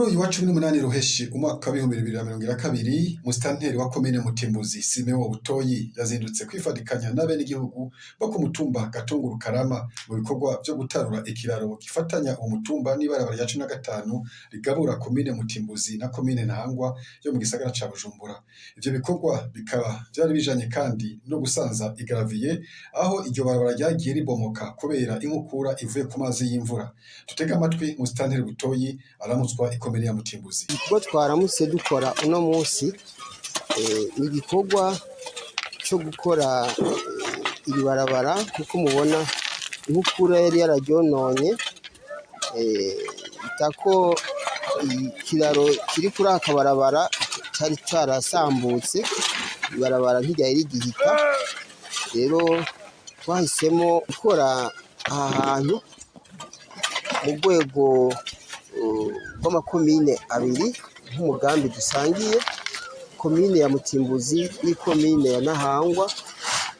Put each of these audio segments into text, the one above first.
Kuri uyu wa 18 Ruheshi umwaka wa 2022, musitanteri wa komine Mutimbuzi Simeo Butoyi yazindutse kwifadikanya n'abenegihugu bo ku mutumba Gatunguru Karama mu bikorwa vyo gutarura ikiraro gifatanya uwo mutumba n'ibarabara rya 15 rigabura komine Mutimbuzi na komine Ntahangwa yo mu gisagara ca Bujumbura. Ivyo bikorwa bikaba vyari bijanye kandi no gusanza igaraviye aho iryo barabara ryagiye ribomoka kubera inkukura ivuye ku mazi y'imvura. Tutege amatwi musitanteri Butoyi aramutswa ikomine ya Mutimbuzi. Igikorwa twaramutse dukora uno munsi ni igikorwa cyo gukora iri barabara, kuko mubona inkukura yari yararyononye, itako ikiraro kiri kuri aka barabara cari carasambutse, ibarabara ntiryari rigihita. Rero twahisemo gukora aha hantu mu rwego rw'amakomine abiri nk'umugambi dusangiye, komine ya Mutimbuzi n'ikomine ya Ntahangwa,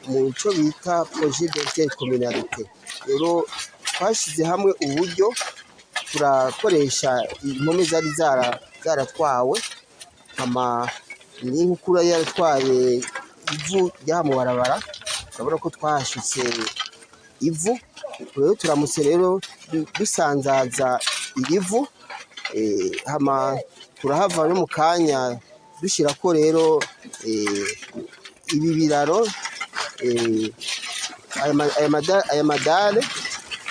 mu cyo bita projet d'intercommunalité. Rero twashyize hamwe uburyo, turakoresha impome zari zaratwawe hama n'inkukura yaratwaye ivu ryaha mu barabara. Urabona ko twahashitse ivu. Rero turamutse rero dusanzaza iri vu, hama turahava no mu kanya dushirako rero ibi biraro, aya madale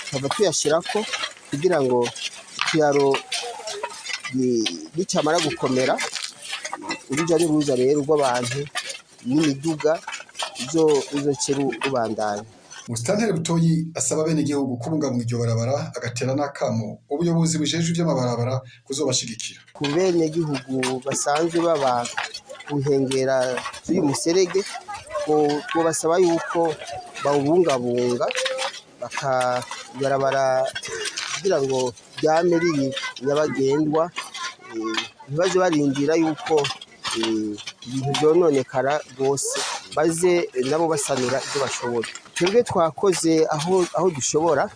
tukava tuyashirako kugira ngo ikiraro nicamara gukomera, uruja n'uruza rero rw'abantu n'imiduga ruzoce rubandanya. Musitanteri Butoyi asaba abenegihugu kubungabunga iryo barabara, agatera n'akamo ubuyobozi bujejwe ivy'amabarabara kuzobashigikira. Ku benegihugu basanzwe baba ku nkengera z'uyu muserege, twobasaba yuko bawubungabunga, ibarabara kugira ngo ryame riri nyabagendwa, ntibaze barindira yuko ibintu vyononekara rwose, baze nabo basanura ivyo bashoboye. Twebwe twakoze aho dushobora,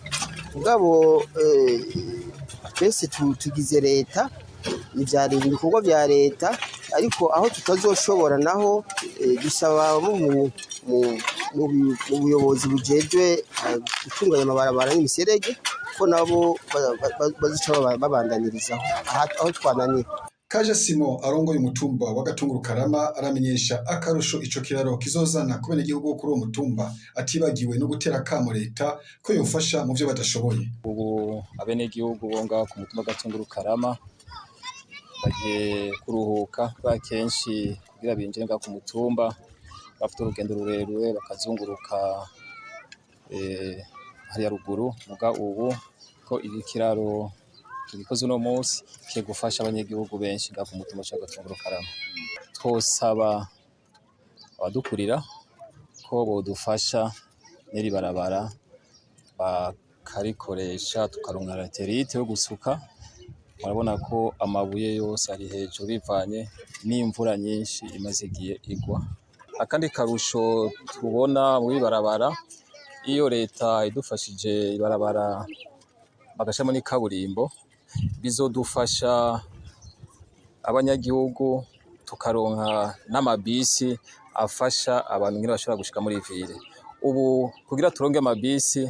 mugabo twese tugize leta, ivyari ibikorwa vya leta, ariko aho tutazoshobora naho dusaba bo mu buyobozi bujejwe gutunganya amabarabara n'imiserege ko nabo bazoca babandanirizaho aho twananiwe. Kaje Simo arongoye umutumba wa Gatunguru Karama aramenyesha akarusho ico kiraro kizozana ku benegihugu bo kuri uwo mutumba, atibagiwe no gutera akamo leta ko yofasha mu vyo badashoboye. Ubu abenegihugu bo ngaho ku mutumba Gatunguru Karama bagiye kuruhuka, kubera kenshi kugira binjire ngaho ku mutumba bafite urugendo rurerure, bakazunguruka hariya ruguru. Muga ubu ko iki kiraro tugikoze uno munsi, kigiye gufasha abanyagihugu benshi ngaho ku mutumba wa Gatunguru Karama. Twosaba abadukurira ko bodufasha n'iri barabara bakarikoresha, tukaronka latérite yo gusuka. Murabona ko amabuye yose ari hejuru bivanye n'imvura nyinshi imaze igihe igwa. Akandi karusho tubona mw'ibarabara, iyo leta idufashije ibarabara bagashiramo n'ikaburimbo, bizodufasha abanyagihugu, tukaronka n'amabisi afasha abantu ngene bashobora gushika muri ville. Ubu kugira turonke amabisi,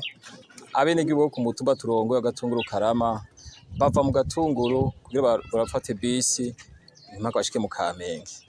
abenegihugu bo ku mutumba turongoye wa Gatunguru Karama bava mu Gatunguru kugira barafate bisi mpaka bashike mu Kamenge.